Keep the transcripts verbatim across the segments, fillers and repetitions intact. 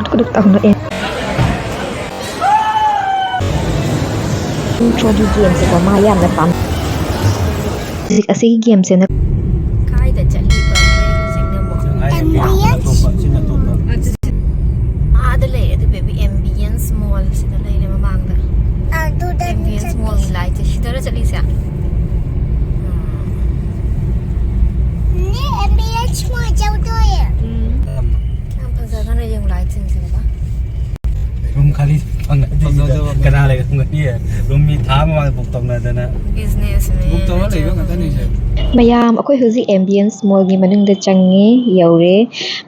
ꯈꯨꯗꯛꯇ ꯍꯧꯅ ꯑꯦ꯫ Trolley game ꯁꯦꯀꯣ, ꯃꯥ ꯌꯥꯝꯅ ꯄꯥꯝ-, ꯍꯧꯖꯤꯛ ꯑꯁꯤꯒꯤ game ꯁꯦ ꯅ-, ꯀꯥꯏꯗ ꯆꯠꯂꯤꯕ ꯑꯩꯈꯣꯏ ꯍꯧꯖꯤꯛꯅ ꯑꯃꯨꯛ? ꯑꯥꯗ ꯂꯩ, ꯑꯗꯨ baby, Ambience Mall ꯁꯤꯗ ꯂꯩꯔꯦ ꯃꯃꯥꯡꯗ꯫ ꯑꯗꯨꯗ Ambience Mall ꯒꯤ light ꯁꯦ ꯁꯤꯗꯔ ꯆꯠꯂꯤꯁꯦ? ꯎꯝ꯫ ꯅꯦ, Ambience Mall ꯆꯠꯇꯣꯏ꯫ ꯎꯝ꯫ ꯌꯥꯝ ꯐꯖꯗꯅ ꯌꯦꯡꯉꯨ light ꯁꯤꯡꯁꯦ ꯕꯕꯥ꯫ Room ꯈꯥꯂꯤ ꯐꯪꯉꯗꯤ ꯐꯪꯅꯗꯕ꯫ ꯀꯅꯥ ꯂꯩꯔꯝꯒꯅꯤ? Room ꯃꯤ ꯊꯥ ꯑꯃ ꯃꯃꯥꯡꯗ book ꯇꯧꯅꯗꯅ꯫ Business ꯅꯦ꯫ Book ꯇꯧꯔ ꯂꯩꯕ ꯉꯥꯛꯇꯅꯤ ꯁꯦ꯫ ꯃꯌꯥꯝ, ꯑꯩꯈꯣꯏ ꯍꯧꯖꯤꯛ Ambience Mall ꯒꯤ ꯃꯅꯨꯡꯗ ꯆꯪꯉꯦ, ꯌꯧꯔꯦ꯫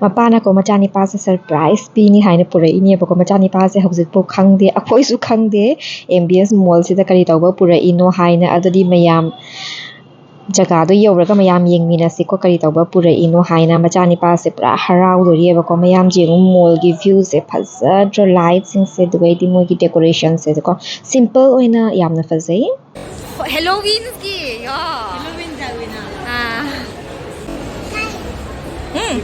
ꯃꯄꯥꯅꯀꯣ ꯃꯆꯥꯅꯤꯄꯥꯁꯦ surprise ꯄꯤꯅꯤ ꯍꯥꯏꯅ ꯄꯨꯔꯛꯏꯅꯦꯕꯀꯣ꯫ ꯃꯆꯥꯅꯤꯄꯥꯁꯦ ꯍꯧꯖꯤꯛꯐꯥꯎ ꯈꯪꯗꯦ, ꯑꯩꯈꯣꯏꯁꯨ ꯈꯪꯗꯦ Ambience Mall ꯁꯤꯗ ꯀꯔꯤ ꯇꯧꯕ ꯄꯨꯔꯛꯏꯅꯣ ꯍꯥꯏꯅ꯫ ꯑꯗꯨꯗꯤ ꯃꯌꯥꯝ ꯖꯒꯥꯗꯣ ꯌꯧꯔꯒ ꯃꯌꯥꯝ ꯌꯦꯡꯃꯤꯟꯅꯁꯤꯀꯣ, ꯀꯔꯤ ꯇꯧꯕ ꯄꯨꯔꯛꯏꯅꯣ ꯍꯥꯏꯅ꯫ ꯃꯆꯥꯅꯤꯄꯥꯁꯦ ꯄꯨꯔꯥ ꯍꯔꯥꯎꯗꯣꯔꯤꯑꯕꯀꯣ꯫ ꯃꯌꯥꯝ ꯌꯦꯡꯉꯨ, mall ꯒꯤ view ꯁꯦ ꯐꯖꯗ꯭ꯔꯣ? Light ꯁꯤꯡꯁꯦ, ꯑꯗꯨꯒꯩꯗꯤ ꯃꯣꯏꯒꯤ decoration ꯁꯦ ꯀꯣ, simple ꯑꯣꯏꯅ ꯌꯥꯝꯅ ꯐꯖꯩ꯫ Halloween ꯒꯤ, ꯌꯥ꯫ Halloween ꯇꯧꯋꯤꯅ꯫ ꯑꯥ꯫ ꯎꯝ꯫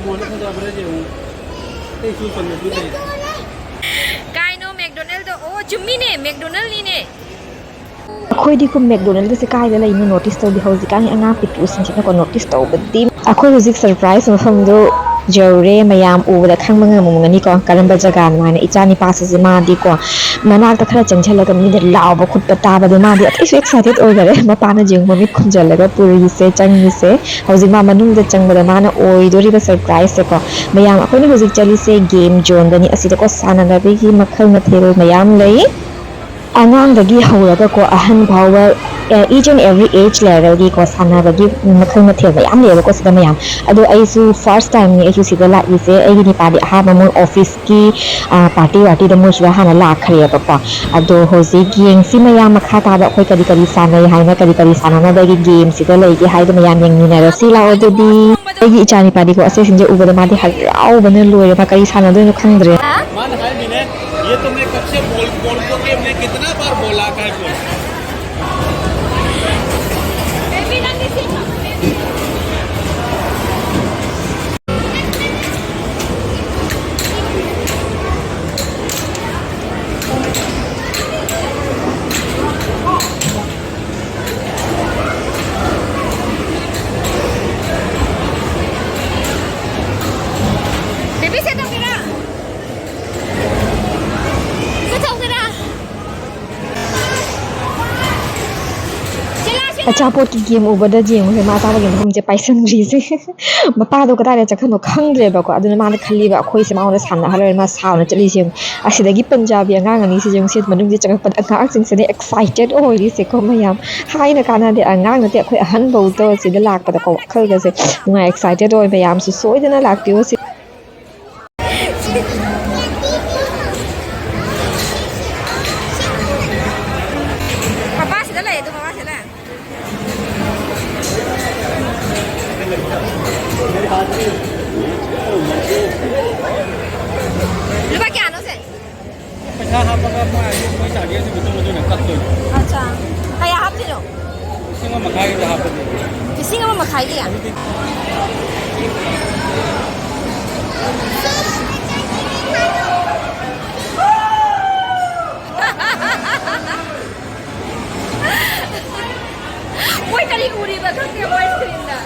ꯀꯥꯏꯅꯣ McDonald ꯗꯣ? ꯑꯣ, ꯆꯨꯝꯃꯤꯅꯦ, McDonald ꯅꯤꯅꯦ꯫ ꯑꯩꯈꯣꯏꯗꯤ ꯀꯨꯝ McDonald ꯁꯦ ꯀꯥꯏꯗ ꯂꯩꯅꯣ notice ꯇꯧꯗꯦ꯫ ꯍꯧꯖꯤꯛꯀꯥꯟꯒꯤ ꯑꯉꯥꯡ ꯄꯤꯛꯇ꯭ꯔꯨꯁꯤꯡꯁꯤꯅꯀꯣ notice ꯇꯧꯕꯗꯤ꯫ ꯑꯩꯈꯣꯏ ꯍꯧꯖꯤꯛ surprise ꯃꯐꯝꯗꯣ ꯌꯧꯔꯦ꯫ ꯃꯌꯥꯝ ꯎꯕꯗ ꯈꯪꯕ ꯉꯝꯃꯝꯒꯅꯤꯀꯣ ꯀꯔꯝꯕ ꯖꯒꯥꯅꯣ ꯍꯥꯏꯅ꯫ ꯏꯆꯥ ꯅꯤꯄꯥꯁꯤꯁꯨ ꯃꯥꯗꯤꯀꯣ ꯃꯅꯥꯛꯇ ꯈꯔ ꯆꯪꯁꯤꯜꯂꯒ ꯃꯤꯅ ꯂꯥꯎꯕ ꯈꯣꯠꯄ ꯇꯥꯕꯗꯣ ꯃꯥꯗꯤ ꯑꯇꯩꯁꯨ excited ꯑꯣꯏꯈꯔꯦ꯫ ꯃꯄꯥꯅ ꯌꯦꯡꯉꯨ ꯃꯃꯤꯠ ꯈꯨꯝꯖꯤꯜꯂꯒ ꯄꯨꯔꯤꯁꯦ, ꯆꯪꯉꯤꯁꯦ꯫ ꯍꯧꯖꯤꯛ ꯃꯥ ꯃꯅꯨꯡꯗ ꯆꯪꯕꯗ ꯃꯥꯅ ꯑꯣꯏꯗꯣꯔꯤꯕ surprise ꯁꯦꯀꯣ꯫ ꯃꯌꯥꯝ, ꯑꯩꯈꯣꯏꯅ ꯍꯧꯖꯤꯛ ꯆꯠꯂꯤꯁꯦ game zone ꯗꯅꯤ꯫ ꯑꯁꯤꯗꯀꯣ ꯁꯥꯟꯅꯅꯕꯒꯤ ꯃꯈꯜ ꯃꯊꯦꯜ ꯃꯌꯥꯝ ꯂꯩ꯫ ꯑꯉꯥꯡꯗꯒꯤ ꯍꯧꯔꯒꯀꯣ ꯑꯍꯟ ꯐꯥꯎꯕ, ꯑꯦ, each and every age level ꯒꯤꯀꯣ ꯁꯥꯟꯅꯕꯒꯤ ꯃꯈꯜ ꯃꯊꯦꯜ ꯃꯌꯥꯝ ꯂꯩꯌꯦꯕꯀꯣ ꯁꯤꯗ ꯃꯌꯥꯝ꯫ ꯑꯗꯣ ꯑꯩꯁꯨ first time ꯅꯤ ꯑꯩꯁꯨ ꯁꯤꯗ ꯂꯥꯛꯏꯁꯦ꯫ ꯑꯩꯒꯤ ꯅꯤꯄꯥꯗꯤ ꯑꯍꯥꯟꯕ ꯃꯣꯏ office ꯀꯤ, ꯑ, party ꯋꯥꯔꯇꯤꯗ ꯃꯣꯏ ꯁꯤꯗ ꯍꯥꯟꯅ ꯂꯥꯛꯈ꯭ꯔꯦꯕꯀꯣ꯫ ꯑꯗꯣ ꯍꯧꯖꯤꯛ ꯌꯦꯡꯁꯤ ꯃꯌꯥꯝ ꯃꯈꯥ ꯇꯥꯕ ꯑꯩꯈꯣꯏ ꯀꯔꯤ ꯀꯔꯤ ꯁꯥꯟꯅꯩ ꯍꯥꯏꯅ, ꯀꯔꯤ ꯀꯔꯤ ꯁꯥꯟꯅꯅꯕꯒꯤ game ꯁꯤꯗ ꯂꯩꯒꯦ ꯍꯥꯏꯗꯣ ꯃꯌꯥꯝ ꯌꯦꯡꯃꯤꯟꯅꯔꯁꯤ꯫ ꯂꯥꯛꯑꯣ ꯑꯗꯨꯗꯤ꯫ ꯑꯩꯒꯤ ꯏꯆꯥ ꯅꯤꯄꯥꯗꯤꯀꯣ ꯑꯁꯤꯁꯤꯡꯁꯦ ꯎꯕꯗ ꯃꯥꯗꯤ ꯍꯔꯥꯎꯕꯅ ꯂꯣꯏꯔꯦ꯫ ꯃꯥ ꯀꯔꯤ ꯁꯥꯟꯅꯗꯣꯏꯅꯣ ꯈꯪꯗ꯭ꯔꯦ꯫ ꯃꯥꯅ ꯍꯥꯏꯔꯤꯅꯦ, "ये तुमने कब से बोल, बोल, बोल के हमने कितना बार बोला है बोल?" ꯑꯆꯥꯄꯣꯠꯀꯤ ꯒꯦꯝ ꯎꯕꯗ ꯌꯦꯡꯉꯨꯁꯦ, ꯃꯥ ꯑꯆꯥꯄꯣꯠꯀꯤ ꯃꯐꯝꯁꯦ ꯄꯥꯏꯁꯟꯈ꯭ꯔꯤꯁꯦ꯫ ꯃꯄꯥꯗꯣ ꯀꯗꯥꯏꯗ ꯆꯠꯈ꯭ꯔꯤꯅꯣ ꯈꯪꯗ꯭ꯔꯦꯕꯀꯣ꯫ ꯑꯗꯨꯅ ꯃꯥꯅ ꯈꯜꯂꯤꯕ, ꯑꯩꯈꯣꯏꯁꯦ ꯃꯉꯣꯟꯗ ꯁꯥꯟꯅꯍꯜꯂꯣꯏꯔꯦ, ꯃꯥ ꯁꯥꯎꯅ ꯆꯠꯂꯤꯁꯦ ꯌꯦꯡꯉꯨ꯫ ꯑꯁꯤꯗꯒꯤ ꯄꯟꯖꯥꯕꯤ ꯑꯉꯥꯡ ꯑꯅꯤꯁꯦ ꯌꯦꯡꯉꯨ, ꯁꯤ ꯃꯅꯨꯡꯁꯦ ꯆꯪꯉꯛꯄꯗ ꯑꯉꯥꯡꯁꯤꯡꯁꯤꯅ ꯑꯦꯛꯁꯥꯏꯇꯦꯠ ꯑꯣꯏꯔꯤꯁꯦꯀꯣ ꯃꯌꯥꯝ꯫ ꯍꯥꯏꯅ ꯀꯥꯟꯅꯗꯦ, ꯑꯉꯥꯡ ꯅꯠꯇꯦ, ꯑꯩꯈꯣꯏ ꯑꯍꯟꯐꯧꯗ ꯁꯤꯗ ꯂꯥꯛꯄꯗꯀꯣ ꯋꯥꯈꯜꯒꯁꯦ ꯅꯨꯡꯉꯥꯏ, ꯑꯦꯛꯁꯥꯏꯇꯦꯠ ꯑꯣꯏ꯫ ꯃꯌꯥꯝꯁꯨ ꯁꯣꯏꯗꯅ ꯂꯥꯛꯄꯤꯌꯣ ꯁꯤ꯫ ꯃꯄꯥꯁꯤꯗ ꯂꯩ, ꯑꯗꯨ ꯃꯃꯥꯁꯤꯗ ꯂꯩ꯫ ꯂꯨꯄꯥ ꯀꯌꯥꯅꯣ ꯁꯦ? ꯄꯩꯁꯥ ꯍꯥꯞꯄꯒ ꯃꯣꯏ ꯑꯗꯨ ꯃꯣꯏ ꯆꯥꯔꯖꯦꯁ ꯃꯇꯨꯡ ꯃꯇꯨꯡ ꯏꯟꯅ ꯀꯛꯇꯣꯏꯅꯦ꯫ ꯑꯠꯆꯥ꯫ ꯀꯌꯥ ꯍꯥꯞꯇꯣꯏꯅꯣ? ꯂꯤꯁꯤꯡ ꯑꯃ ꯃꯈꯥꯏꯒꯤꯗ ꯍꯥꯞꯄꯗꯤ꯫ ꯂꯤꯁꯤꯡ ꯑꯃ ꯃꯈꯥꯏꯒꯤ? ꯑꯗꯨꯗꯤ ꯃꯣꯏ ꯀꯔꯤ ꯎꯔꯤꯕ ꯈꯪꯗꯦ ꯃꯣꯏ ꯁ꯭ꯀ꯭ꯔꯤꯟꯗ꯫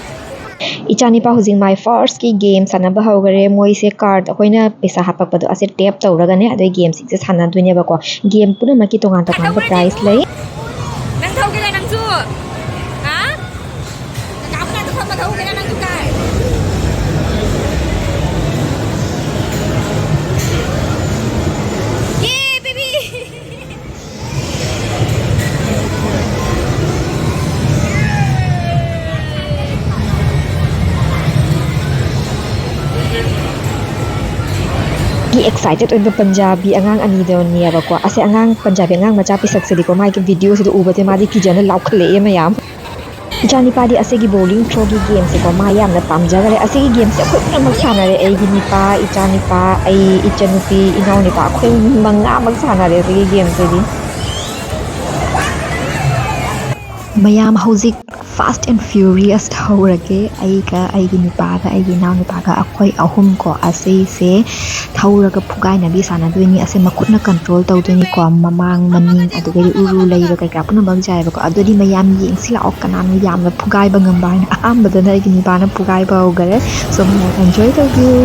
ꯏꯆꯥꯅꯤꯄꯥ ꯍꯧꯖꯤꯛ ꯃꯥꯏ ꯐꯥꯔꯁꯀꯤ ꯒꯦꯝ ꯁꯥꯟꯅꯕ ꯍꯧꯈꯔꯦ꯫ ꯃꯣꯏꯁꯦ ꯀꯥꯔꯠ ꯑꯩꯈꯣꯏꯅ ꯄꯩꯁꯥ ꯍꯥꯞꯄꯛꯄꯗꯣ ꯑꯁꯦ ꯇꯦꯞ ꯇꯧꯔꯒꯅꯦ ꯑꯗꯨꯒꯤ ꯒꯦꯝꯁꯤꯡꯁꯦ ꯁꯥꯟꯅꯗꯣꯏꯅꯦꯕꯀꯣ꯫ ꯒꯦꯝ ꯄꯨꯝꯅꯃꯛꯀꯤ ꯇꯣꯉꯥꯟ ꯇꯣꯉꯥꯟꯕ ꯄ꯭ꯔꯥꯏꯁ ꯂꯩ꯫ ꯅꯪ ꯊꯧꯒꯦꯔꯥ ꯅꯪꯁꯨ? ꯍꯥ? ꯀꯀꯥ ꯃꯅꯥꯛꯇ ꯐꯝꯃ ꯊꯧꯒꯦꯔꯥ ꯅꯪꯁꯨ ꯀꯥꯏ? ꯌꯦ, ꯕꯦꯕꯤ! ꯒꯤ ꯑꯦꯛꯁꯥꯏꯇꯦꯠ ꯑꯣꯏꯕ ꯄꯟꯖꯥꯕꯤ ꯑꯉꯥꯡ ꯑꯅꯤꯗꯨꯅꯦꯕꯀꯣ꯫ ꯑꯁꯦ ꯑꯉꯥꯡ ꯄꯟꯖꯥꯕꯤ ꯑꯉꯥꯡ ꯃꯆꯥ ꯄꯤꯁꯛꯁꯤꯗꯤꯀꯣ, ꯃꯥꯒꯤ ꯚꯤꯗꯤꯑꯣꯁꯤꯗ ꯎꯕꯗꯤ ꯃꯥꯗꯤ ꯀꯤꯖꯅ ꯂꯥꯎꯈꯠꯂꯛꯑꯦ ꯃꯌꯥꯝ꯫ ꯏꯆꯥꯅꯤꯄꯥꯗꯤ ꯑꯁꯤꯒꯤ ꯕꯣꯂꯤꯡ ꯊ꯭ꯔꯣꯒꯤ ꯒꯦꯝꯁꯦꯀꯣ ꯃꯥ ꯌꯥꯝꯅ ꯄꯥꯝꯖꯈꯔꯦ꯫ ꯑꯁꯤꯒꯤ ꯒꯦꯝꯁꯦ ꯑꯩꯈꯣꯏ ꯄꯨꯝꯅꯃꯛ ꯁꯥꯟꯅꯔꯦ꯫ ꯑꯩꯒꯤ ꯅꯤꯄꯥ, ꯏꯆꯥꯅꯤꯄꯥ, ꯑꯩ ꯏꯆꯟꯅꯨꯄꯤ, ꯏꯅꯥꯎꯅꯨꯄꯥ, ꯑꯩꯈꯣꯏ ꯃꯉꯥꯃꯛ ꯁꯥꯟꯅꯔꯦ ꯑꯁꯤꯒꯤ ꯒꯦꯝꯁꯤꯗꯤ꯫ ꯃꯌꯥꯝ ꯍꯧꯖꯤꯛ Fast and Furious ꯍꯧꯔꯒꯦ꯫ ꯑꯩꯒ, ꯑꯩꯒꯤ ꯅꯨꯄꯥꯒ, ꯑꯩꯒꯤ ꯏꯅꯥꯎꯅꯨꯄꯥꯒ, ꯑꯩꯈꯣꯏ ꯑꯍꯨꯝ ꯀꯣ꯫ ꯑꯁꯤꯁꯦ ꯊꯧꯔꯒ ꯐꯨꯒꯥꯏꯅꯕꯤ ꯁꯥꯟꯅꯗꯣꯏꯅꯤ꯫ ꯑꯁꯦ ꯃꯈꯨꯠꯅ ꯀꯟꯇ꯭ꯔꯣꯜ ꯇꯧꯗꯣꯏꯅꯤꯀꯣ꯫ ꯃꯃꯥꯡ, ꯃꯅꯤꯡ, ꯑꯗꯨꯗꯒꯤꯗꯤ ꯎꯔꯨ ꯂꯩꯕ ꯀꯩꯀꯥ ꯄꯨꯝꯅꯃꯛ ꯌꯥꯏꯑꯕꯀꯣ꯫ ꯑꯗꯨꯗꯤ ꯃꯌꯥꯝ ꯌꯦꯡꯁꯤ ꯂꯥꯛꯑꯣ, ꯀꯅꯥꯅ ꯌꯥꯝꯅ ꯐꯨꯒꯥꯏꯕ ꯉꯝꯕ ꯍꯥꯏꯅ꯫ ꯑꯍꯥꯟꯕꯗꯅ ꯑꯩꯒꯤ ꯅꯨꯄꯥꯅ ꯐꯨꯒꯥꯏꯕ ꯍꯧꯈꯔꯦ꯫ So ꯃꯌꯥꯝ enjoy ꯇꯧꯕꯤꯌꯨ꯫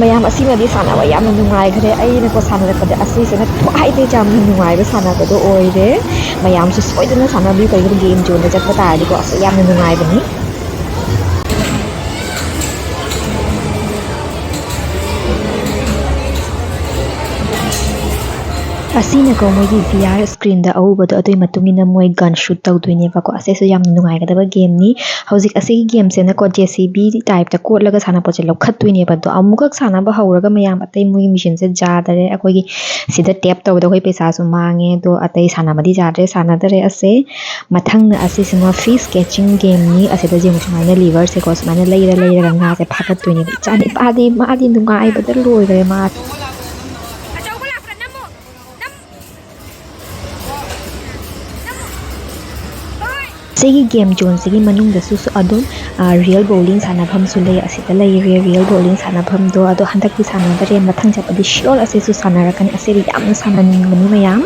ꯃꯌꯥꯝ, ꯑꯁꯤꯃꯗꯤ ꯁꯥꯟꯅꯕ ꯌꯥꯝꯅ ꯅꯨꯡꯉꯥꯏꯈ꯭ꯔꯦ꯫ ꯑꯩꯅꯀꯣ ꯁꯥꯟꯅꯔꯛꯄꯗ ꯑꯁꯤꯁꯤꯅ ꯈ꯭ꯋꯥꯏꯗꯒꯤ ꯌꯥꯝꯅ ꯅꯨꯡꯉꯥꯏꯕ ꯁꯥꯟꯅꯕꯗꯣ ꯑꯣꯏꯔꯦ꯫ ꯃꯌꯥꯝꯁꯨ ꯁꯣꯏꯗꯅ ꯁꯥꯟꯅꯕꯤꯌꯨ꯫ ꯀꯔꯤꯒꯨꯝꯕ ꯒꯦꯝ ꯖꯣꯟꯗ ꯆꯠꯄ ꯇꯥꯔꯗꯤꯀꯣ, ꯑꯁ, ꯌꯥꯝꯅ ꯅꯨꯡꯉꯥꯏꯕꯅꯤ꯫ ꯑꯁꯤꯅꯀꯣ ꯃꯣꯏꯒꯤ ꯚꯤ ꯑꯥꯔ ꯁ꯭ꯀ꯭ꯔꯤꯟꯗ ꯑꯎꯕꯗꯣ, ꯑꯗꯨꯒꯤ ꯃꯇꯨꯡ ꯏꯟꯅ ꯃꯣꯏ ꯒꯟ ꯁꯨꯠ ꯇꯧꯗꯣꯏꯅꯦꯕꯀꯣ꯫ ꯑꯁꯤꯁꯨ ꯌꯥꯝꯅ ꯅꯨꯡꯉꯥꯏꯒꯗꯕ ꯒꯦꯝꯅꯤ꯫ ꯍꯧꯖꯤꯛ ꯑꯁꯤꯒꯤ ꯒꯦꯝꯁꯦꯅꯀꯣ, ꯖꯦ ꯁꯤ ꯕꯤ ꯇꯥꯏꯞꯇ ꯀꯣꯠꯂꯒ ꯁꯥꯟꯅꯄꯣꯠꯁꯦ ꯂꯧꯈꯠꯇꯣꯏꯅꯦꯕ꯫ ꯑꯗꯣ ꯑꯃꯨꯛꯈꯛ ꯁꯥꯟꯅꯕ ꯍꯧꯔꯒ ꯃꯌꯥꯝ, ꯑꯇꯩ ꯃꯣꯏꯒꯤ ꯃꯦꯆꯤꯟꯁꯦ ꯌꯥꯗꯔꯦ꯫ ꯑꯩꯈꯣꯏꯒꯤ ꯁꯤꯗ ꯇꯦꯞ ꯇꯧꯕꯗ ꯑꯩꯈꯣꯏ ꯄꯩꯁꯥꯁꯨ ꯃꯥꯡꯉꯦ꯫ ꯑꯗꯣ ꯑꯇꯩ ꯁꯥꯟꯅꯕꯗꯤ ꯌꯥꯗ꯭ꯔꯦ, ꯁꯥꯟꯅꯗꯔꯦ ꯑꯁꯦ꯫ ꯃꯊꯪꯅ ꯑꯁꯤꯁꯤꯃ ꯐꯤꯁ ꯀꯦꯆꯤꯡ ꯒꯦꯝꯅꯤ꯫ ꯑꯁꯤꯗ ꯌꯦꯡꯉꯨ, ꯁꯨꯃꯥꯏꯅ ꯂꯤꯚꯔꯁꯦꯀꯣ, ꯁꯨꯃꯥꯏꯅ ꯂꯩꯔ ꯂꯩꯔꯒ ꯉꯥꯁꯦ ꯐꯥꯒꯠꯇꯣꯏꯅꯦꯕ꯫ ꯏꯆꯥ ꯅꯤꯄꯥꯗꯤ, ꯃꯥꯗꯤ ꯅꯨꯡꯉꯥꯏꯕꯗ ꯂꯣꯏꯈ꯭ꯔꯦ ꯃꯥ꯫ ꯁꯤꯒꯤ ꯒꯦꯝ ꯖꯣꯟꯁꯤꯒꯤ ꯃꯅꯨꯡꯗꯁꯨ ꯑꯗꯨꯝ, ꯑ, ꯔꯤꯌꯦꯜ ꯕꯣꯂꯤꯡ ꯁꯥꯟꯅꯐꯝꯁꯨ ꯂꯩ꯫ ꯑꯁꯤꯗ ꯂꯩꯔꯦ ꯔꯤꯌꯦꯜ ꯕꯣꯂꯤꯡ ꯁꯥꯟꯅꯐꯝꯗꯣ꯫ ꯑꯗꯣ ꯍꯟꯗꯛꯇꯤ ꯁꯥꯟꯅꯗꯔꯦ, ꯃꯊꯪ ꯆꯠꯄꯗꯤ ꯁꯤꯌꯣꯔ ꯑꯁꯤꯁꯨ ꯁꯥꯟꯅꯔꯛꯀꯅꯤ꯫ ꯑꯁꯤꯗꯤ ꯌꯥꯝꯅ ꯁꯥꯟꯅꯅꯤꯡꯕꯅꯤ ꯃꯌꯥꯝ꯫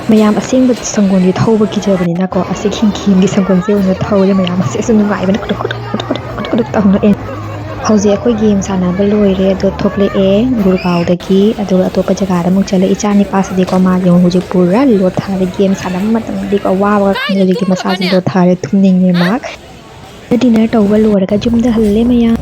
ꯃꯌꯥꯝ, ꯑꯁꯦꯡꯕ ꯁꯪꯒꯣꯜꯗꯤ ꯊꯧꯕ ꯀꯤꯖꯕꯅꯤꯅꯀꯣ, ꯑꯁꯤꯒꯤ ꯒꯦꯝꯒꯤ ꯁꯪꯒꯣꯜꯁꯦ ꯑꯣꯏꯅ ꯊꯧꯔꯦ ꯃꯌꯥꯝ꯫ ꯑꯁꯤꯁꯨ ꯅꯨꯡꯉꯥꯏꯕꯅ ꯈꯨꯗꯨꯛ ꯈꯨꯗꯨꯛ ꯈꯨꯗꯨꯛ ꯈꯨꯗꯨꯛ ꯈꯨꯗꯨꯛ ꯇꯧꯅ ꯑꯦ꯫ ꯍꯧꯖꯤꯛ ꯑꯩꯈꯣꯏ ꯒꯦꯝ ꯁꯥꯟꯅꯕ ꯂꯣꯏꯔꯦ, ꯑꯗꯣ ꯊꯣꯛꯂꯛꯑꯦ ꯒꯨꯔꯒꯥꯎꯗꯒꯤ, ꯑꯗꯨꯒ ꯑꯇꯣꯞꯄ ꯖꯒꯥꯗ ꯑꯃꯨꯛ ꯆꯠꯂꯦ꯫ ꯏꯆꯥ ꯅꯤꯄꯥꯁꯤꯗꯤꯀꯣ, ꯃꯥ ꯌꯦꯡꯉꯨ, ꯍꯧꯖꯤꯛ ꯄꯨꯔꯥ ꯂꯣꯠꯊꯔꯦ꯫ ꯒꯦꯝ ꯁꯥꯟꯅꯕ ꯃꯇꯝꯗꯗꯤꯀꯣ, ꯋꯥꯕꯒ ꯈꯪꯗꯦ, ꯍꯧꯖꯤꯛꯇꯤ ꯃꯁꯥꯁꯦ ꯂꯣꯠꯊꯔꯦ, ꯇꯨꯝꯅꯤꯡꯉꯦ ꯃꯥ꯫ ꯗꯤꯅꯔ ꯇꯧꯕ ꯂꯣꯏꯔꯒ ꯌꯨꯝꯗ ꯍꯜꯂꯦ ꯃꯌꯥꯝ꯫